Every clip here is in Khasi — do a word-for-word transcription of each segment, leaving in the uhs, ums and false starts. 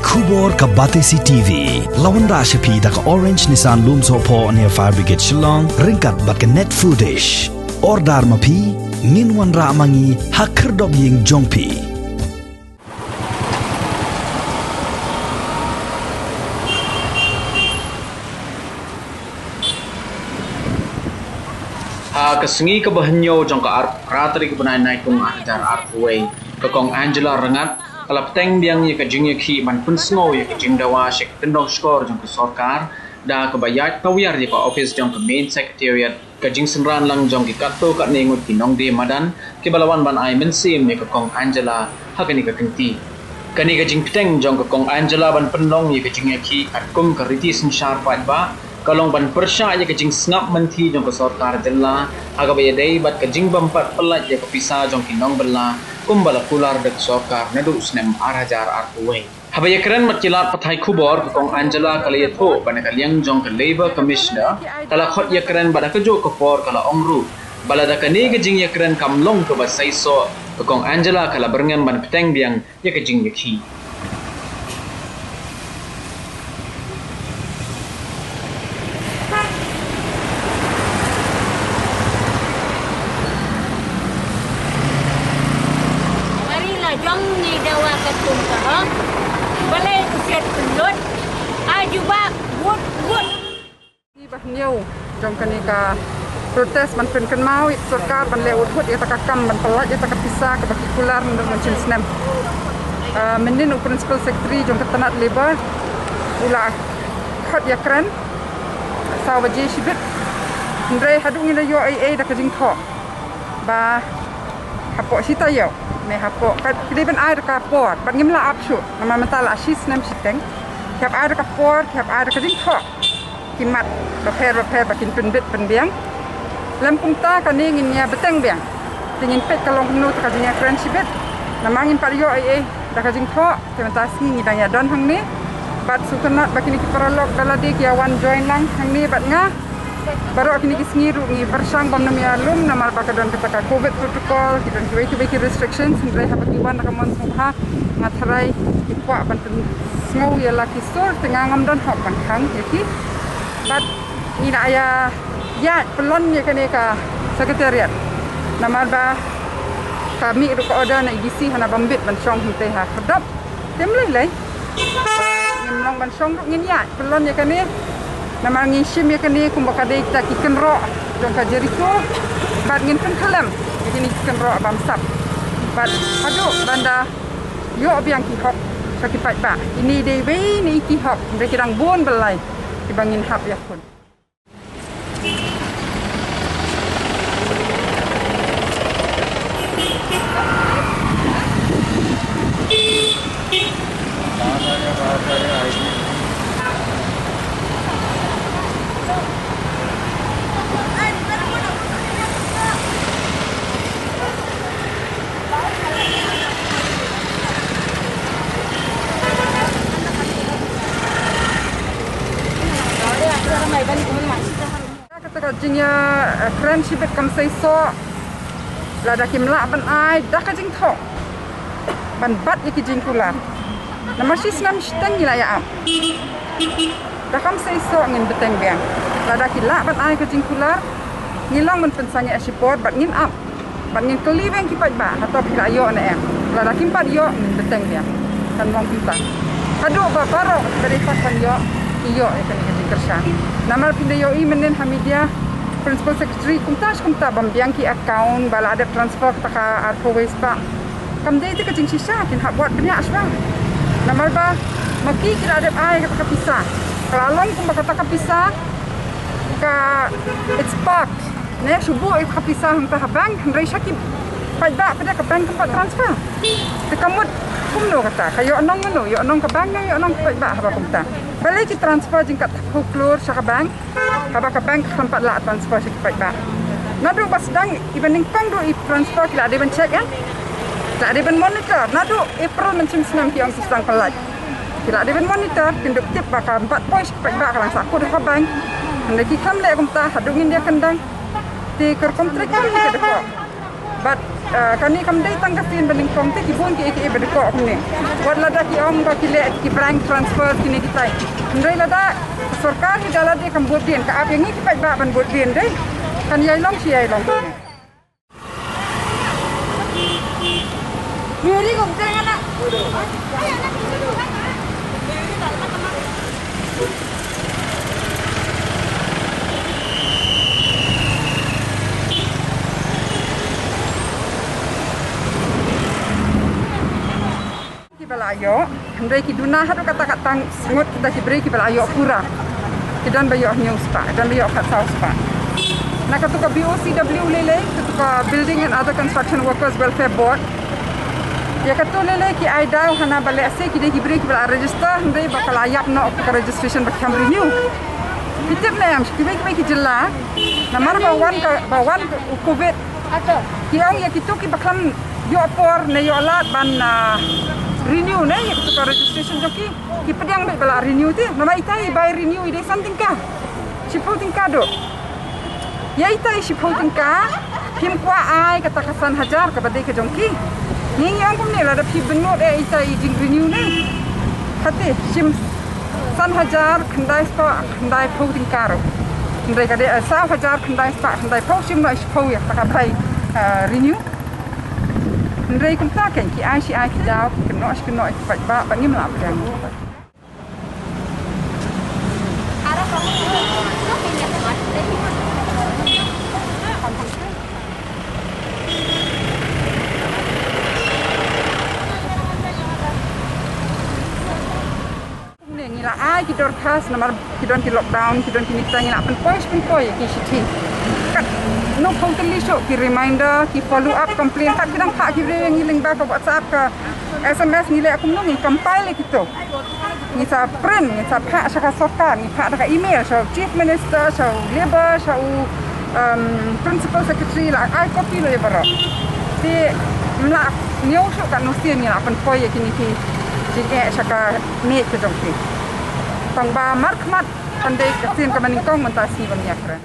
Khubor ka Batesi T V la wanrah sha phi da ka Orange Nissan Lumsohphoh near Fire Brigade Shillong, ryngkat bad ka Net Foodish. Order ma phi, ngin wanrah ma ngi ha khyrdop ïing jong phi. Ha ka sngi kaba hynñiew jong ka arphew phra tarik u bnai Naitung ar hajar arphew wei, ka Kong Angela Rangad ka la bteng biang ïa ka jingïakhih ban pynsngew ïa ka jingdawa sha ki kyndong shkor jong ka sorkar, da kaba ïaid tawiar ïa ka ophis jong ka Main Secretariat, ka jingsynran lang jong ki katto katne ngut ki nongdie madan kiba la wan ban ai mynsiem ïa ka Kong Angela ha kane ka kynti. Kane ka jingpteng jong ka Kong Angela ban pynlong ïa ka jingïakhih katkum ka riti synshar paidbah ka long ban pyrshah ïa ka jingsngap mynthi jong ka sorkar jylla ha kaba ïadei bad ka jingbym pat pyllait ïa ka pisa jong ki nongbylla kumba la kular da ka sorkar naduh u snem ar hajar arphew wei. Haba ïakren bad ki lad pathai khubor, ka Kong Angela ka la ïathuh ba na ka liang jong ka Labour Commissioner ka la khot ïakren bad ha kajuh ka por ka la ong ruh ba lada kane ka jingïakren kam long kaba seisoh, ka Kong Angela ka la byrngem ban bteng biang ïa ka jingïakhih. Mari la jong ngi dawa katkum ka hok. Balei u siat pynlut? Ai jubab, wut, wut. Ba hynñiew jong kane ka protest ban pynkynmaw ïa ka sorkar ban leh wut wut ïa kata ka kam ban pyllait ïa kata ka pisa kaba ki kular naduh mynshem snem. Ah, mynnin u Principal Secretary jong ka tnat Labour u la khot ïakren saw baje shibit. Hynrei haduh ngin da ïoh ei ei da ka jingthoh ba hapoh shi taïew ne hapoh ka, ki dei ban ai da ka por bad ngim lah ap shuh namar mynta la shi snem shiteng. Ki hap ai da ka por, ki hap ai da ka jingthoh. Ki mat bapher bapher ba kin pynbit pynbiang. Lem kumta kane ngin ïa bteng biang. Te ngin peit ka long kumno ta ka jingïakren shibit. Namar ngim pat ïoh ei ei da ka jingthoh. Te mynta sngi ngi dang ïa don hangne. Bad sngewtynnat ba kine ki paralok da lade ki ïa wan join lang hangne bad nga. Baroh kine ki sngi ruh ngi pyrshang bym nym ïa lum namar ba ka don kata ka covid protocol, ki don kiwei kiwei ki restrictions, hynrei haba ki wan da ka mon sngewbha nga tharai ki kwah ban pynsngew ïa la ki sur, te nga ngam don hok ban khang ïa ki. Bad ngi la ïa ïaid pyllun ïa kane ka secretariat namar ba ka mih ruh ka order na A D C hana bym bit ban shong hangtei ha khyrdop. Te ym lei lei. Ngim long ban shong ruh, ngin ïaid pyllun ïa kane. Namar ngi shim ïa kane kumba ka dei kita ki kynroh jong ka Jericho. Bad ngin pynkhlem ïa kine ki kynroh bamsap. Bad haduh ban da ïoh biang ki hok sha ki paidbah. Kine dei iwei na i ki hok, hynrei ki dang bun byllai kiba ngin hap ïakhun. Kata ka jingïa, eh, kren shibit kam seisoh. Lada kim lah ban ai da ka jingthoh ban bat ïa ki jingkular. Namar shi snem shiteng ngi la ïa ap. Da kam seisoh ngin bteng biang. Lada ki lah ban ai ka jingkular, ngi long ban pynsangeh shipor bad ngin ap. Bad ngin kylli biang ki paidbah, hato ki la ïoh ne em. Lada kim pat ïoh, ngin bteng biang. Kan long kumta. Haduh ba baroh ba dei pat ban ïoh, ki ïoh ïa kane ka jingkyrshan. Namar phin da ïohi mynnin ha media, Principal Secretary kumta shi kumta bym biang ki account ba la dep transfer kata ka arphew wei spah. Kam dei te ka jingshisha, kin hap wad bniah shuwa. Namar ba ma ki ki la dep ai kata ka pisa. Ka la long kumba kata ka pisa ka, it's parked. Ne, shu buh ïa ka pisa hangta ha bank, hynrei sha ki paidbah pat ka bank kam pat transfer. Te ka mut kumno kata, ka ïoh nong mano, ïoh nong ka bank ne ïoh nong ka paidbah haba kumta. Balei ki transfer jingkat hukloor sha ka bank, haba ka bank kam pat lah transfer sha ki paidbah. Naduh ba sdang i ba nyngkong ruh i transfer ki la dei ban check, eh. Ki la dei ban monitor, naduh April mynshem snem ki ong ki sdang pyllait. Ki la dei ban monitor, kin dup tip ba ka bat poi sha ki paidbah ka dang sahkut ha ka bank. Hynrei ki khlem leh kumta, haduh ngin ïa kyndang. Te ka rukom trei kam ne ka dei ko. But uh, kane kam dei tang ka sien ba nyngkong te, ki bun ki eke ba dei ko kumne. Wat lada ki ong ba ki leh ki bank transfer kine ki tai. Hynrei lada sorkar hi da lade kam bud dien, ka ap ïa ngi ki paidbah ban bud dien dei. Kan ïai long shi ïai long. Kiba la ïoh, hynrei ki duna haduh katta katta ngut kita ki briew kiba la ïoh pura. Ki don ba ïoh hynñiew spah, don ba ïoh khatsaw spah. Na katu ka B O C W lei lei, katu ka Building and Other Construction Workers Welfare Board. Ïa katu lei lei ki ai daw hana ba lehse ki dei ki briew kiba la register, hynrei ba ka la ïap noh ka registration ba ki kham renew. Ki tip ne em, kiwei kiwei ki jylla, namar ba wan ka, ba wan ka u covid, ki ong ïa kitu kiba khlem ïoh por ne ïoh lad ban, ah, renew ne ïa kitu ka registration jong ki, ki pdiang beit ba la renew te. Namar itai i bai renew i dei san tyngka, shiphew tyngka duh. Ïa itai shiphew tyngka, phim kwah ai kata ka san hajar kaba dei ka jong ki. Ngi ngi ong kumne, lada phi bynnud eh itai i jing renew ne. Hati shim san hajar khyndai spah khyndaiphew tyngka ruh. Hynrei ka dei, eh, saw hajar khyndai spah khyndaiphew, shim noh shiphew ïa kata ka bai, eh, renew. Hynrei kumta kein ki ai shi ai ki daw, ki kynnoh shi kynnoh ïa ki paidbah ba ngim lah pdiang. Ne ngi la ai ki dorkhas namar ki don ki lockdown, ki don kine kita, ngi la pynpoi pynpoi ïa ki shithi. Katno phew tylli shuh ki reminder, ki follow up complaint, kat ki dang phah ki briew ïa ngi lyngba ka WhatsApp, ka S M S, ngi leh kumno, ngi compile ïa kito. Ngi sa print, ngi sa phah sha ka sorkar, ngi phah da ka email sha u Chief Minister, sha u Labour, sha u, um, Principal Secretary, la ai copy lut ïa baroh. Te ym lah ñiew shuh katno sien ngi la pynpoi ïa kine ki jingeh sha ka miej ka jong ki. Tang ba markhmat kan dei ka sien kaba nyngkong mynta sngi ba ngi ïakren.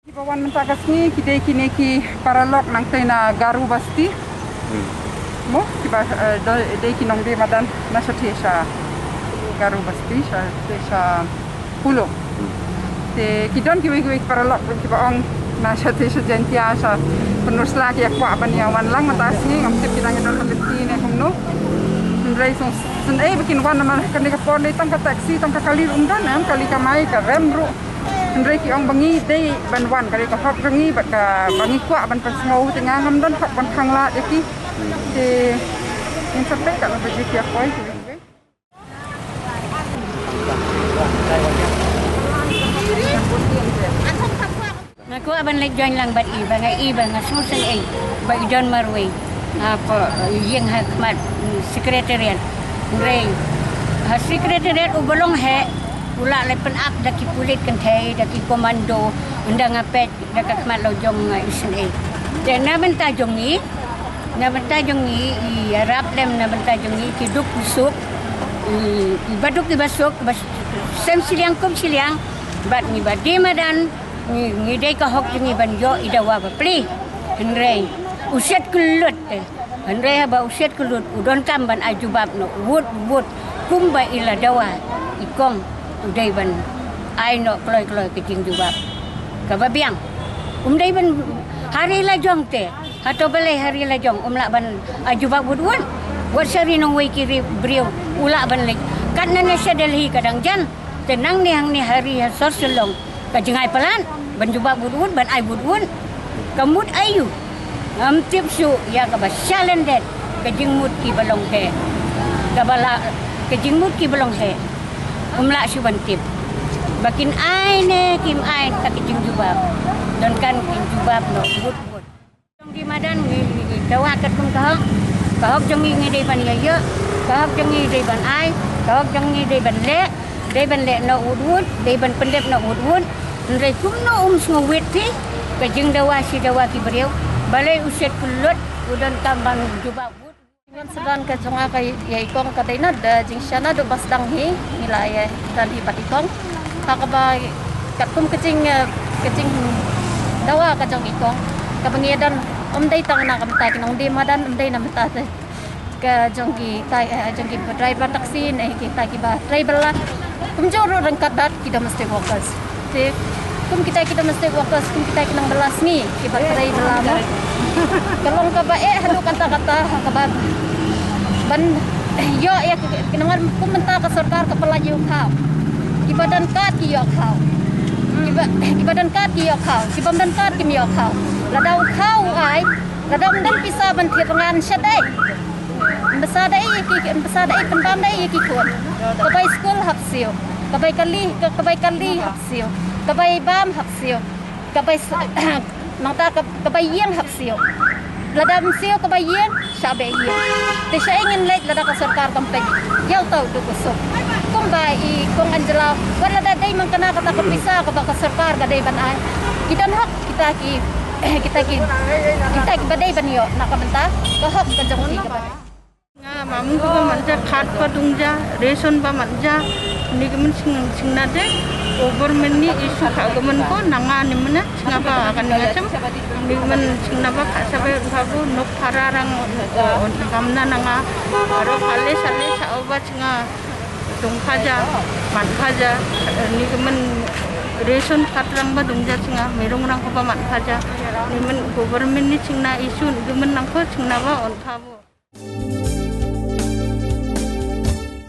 Kiba wan mynta ka sngi ki dei kine ki paralok nangtei na Garo Basti. Hmm. Mo, kiba, eh, do-, dei ki nongdie madan na shathie sha Garo Basti, sha, sha Polo. Hmm. Te ki don kiwei kiwei ki paralok kiba ong na shathie sha Jaintia, sha Pynursla, ki ïa kwah ban ïa wan lang mynta ka sngi, ngam tip ki dang ïa don ha lynti ne kumno. Hynrei song sngewsih ba kin wan namar kane ka por dei tang ka taxi, tang ka kali ruh ym don, em, kali kamai ka rem ruh. Hynrei ki ong ba ngi dei ban wan, ka dei ka hok jong ngi bad kaba ngi kwah ban pynsngew, te nga ngam don hok ban khanglad ïa ki. Te ngin sa peit katno baje ki ïa poi. Nga kwah ban leit join lang bad i, ba nga i ba nga sngewsynei ba i don marwei. Nga poi ïeng ha khmat, mm, secretariat. Hynrei ha secretariat u ba long heh, u lah leit pynap da ki pulit kynthei, da ki komando, ynda nga peit da ka khmat la u jong nga isynei. Te na bynta jong ngi, na bynta jong ngi, i ïarap lem na bynta jong ngi ki duk ki suk, i, i ba duk i ba suk, ba sem shiliang kum shiliang, bad ngi ba die madan, ngi, ngi dei ka hok jong ngi ban ïoh i dawa ba plie. Hynrei u shet kyllut te. Hynrei haba u shet kyllut u donkam ban ai jubab noh wut wut, kumba i la dawa i kong u dei ban ai noh kloi kloi ka jingjubab kaba biang. Um dei ban ha ri la jong te, hato balei ha ri la jong um lah ban ai jubab wut wut? Wat sha ri nongwei ki ri briew u lah ban leit. Katne ne sha Delhi ka dang jan, te nangne hangne ha ri ha sor Shillong ka jingai palat ban jubab wut wut, ban ai wut wut. Ka mut aïu? Ngam tip shuh ïa kaba shalyndet, ka jingmut kiba long heh. Kaba la, ka jingmut kiba long heh. Um lah shuh ban tip ba kin ai ne kim ai ta ka jingjubab. Donkam kin jubab noh wut wut. Jong die madan ngi, ngi dawa katkum ka hok. Ka hok jong ngi ngi dei ban ïa ïoh. Ka hok jong ngi dei ban ai. Ka hok jong ngi dei ban leh. Dei ban leh noh wut wut, dei ban pyndep noh wut wut. Hynrei kumno um sngewwit phi ka jingdawa shi dawa ki briew? Balei u shet kyllut u donkam ban jubab wut? Ngan sdang ka jong nga ka ïa i kong ka dei na da jingshana duh ba sdang hi, ngi la ïa don hi bad i kong. Ha kaba katkum ka jing, eh, ka jingdawa ka jong i kong, kaba ngi ïa don Ym dei tang na ka bynta ki nongdie madan, ym dei na bynta te ka jong ki tai, eh, jong ki driver taxi ne kita kiba trei bylla. Kumjuh ruh ryngkat bad ki domestic workers. Te kum kita ki domestic workers, kum kita ki nongbylla sngi kiba trei bylla mo. Ka long kaba eh haduh katta katta kaba ban ïoh ïa ki nongwan kum mynta ka sorkar ka pynlait ïa u khaw. Kiba don kad ki ïoh khaw. Kiba, kiba don kad ki ïoh khaw. Kiba ym don kad kim ïoh khaw. Lada u khaw u ai, lada ym don pisa ban thied rngan sha dei. Ym pisa dei ïa ki, ym pisa dei pynbam dei ïa ki khun. Ka bai skul hap siew. Ka bai kali, ka, ka bai kali hap siew. Ka bai bam hap siew. Ka bai s-, nangta ka, ka bai ïing hap siew. Lada ym siew ka bai ïing, shah beh ïing. Te sha ïing ngin leit lada ka sorkar kam peit ïa uta u duk u suk. Kumba i Kong Angela, wat lada dei man kane kata ka pisa kaba ka sorkar ka dei ban ai. Ki don hok kita ki, kita ki, kita kiba dei ban ïoh na ka bynta ka hok ka jong ki kaba dei. Nga mamu ba manja, card ba dungja, ration ba manja, ni ka men sing, singna de, government ni issue ka government ko, nanga ni mena, singa ba kan nga chem, ni ka men singna ba ka sabai ba bu, nok para rang, eh, kamna nanga, aro pale sale sa oba singa, dung phaja, man phaja, eh, ni ka men ration card rang ba dungja singa, merong rang ko ba man phaja, ni men government ni singna issue, ni ka men nang ko singna ba on ka bu.